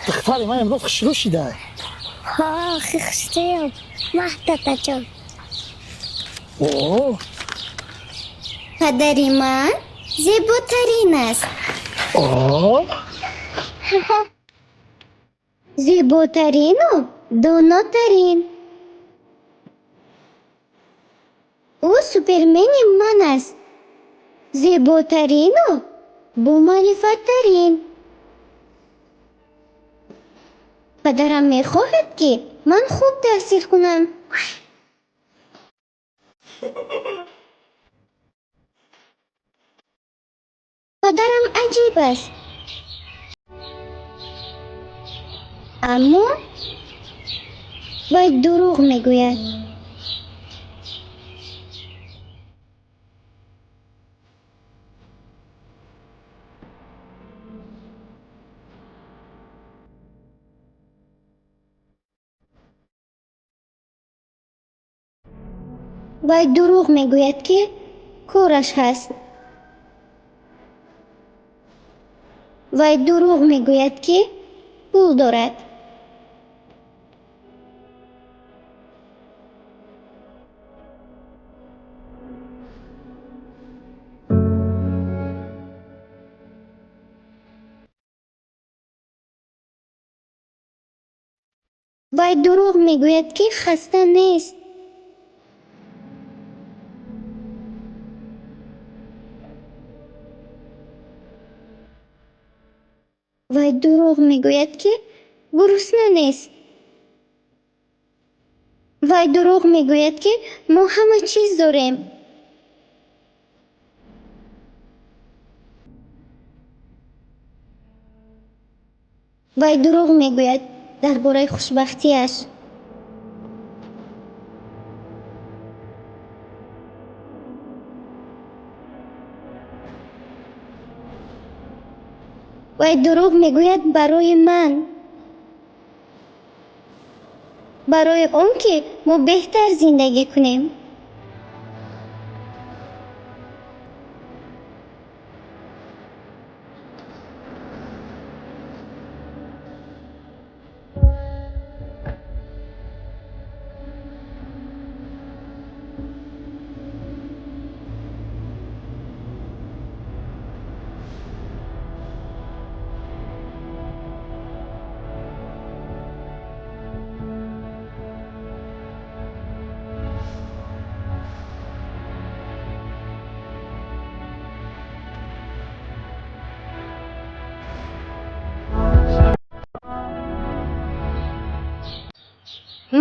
Духтари ман имрӯз хушрӯ шида. Ҳо, хушрӯям, маҳтатаҷон. О. Падари ман зеботарин аст. О. Зеботарину донотарин. Ӯ супермени ман аст. Зеботарину бомаърифаттарин. Падарам мехоҳад, ки ман хуб таҳсил кунам. Падарам аҷиб аст. Аммо вай дурӯғ мегӯяд. Вай дурӯғ мегӯяд, ки кораш ҳаст. Вай дурӯғ мегӯяд, ки пул дорад. Вай дурӯғ мегӯяд, ки хаста нест. Вай дурӯғ мегӯяд, ки гурусна нест. Вай дурӯғ мегӯяд, ки мо ҳама чиз дорем. Вай дурӯғ мегӯяд дар бораи хушбахтиаш. Вай дурӯғ мегӯяд барои ман. Барои он ки мо беҳтар зиндагӣ кунем.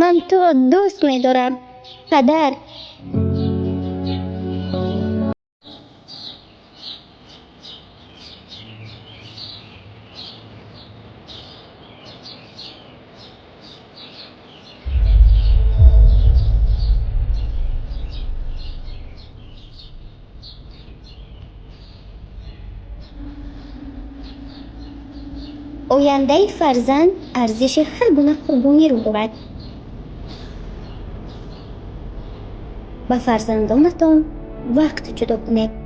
Ман туро дӯст медорам, падар. Ояндаи фарзанд арзиши ҳар гуна қурбониро дорад. Ба фарзандонатон вақт ҷудо кунед.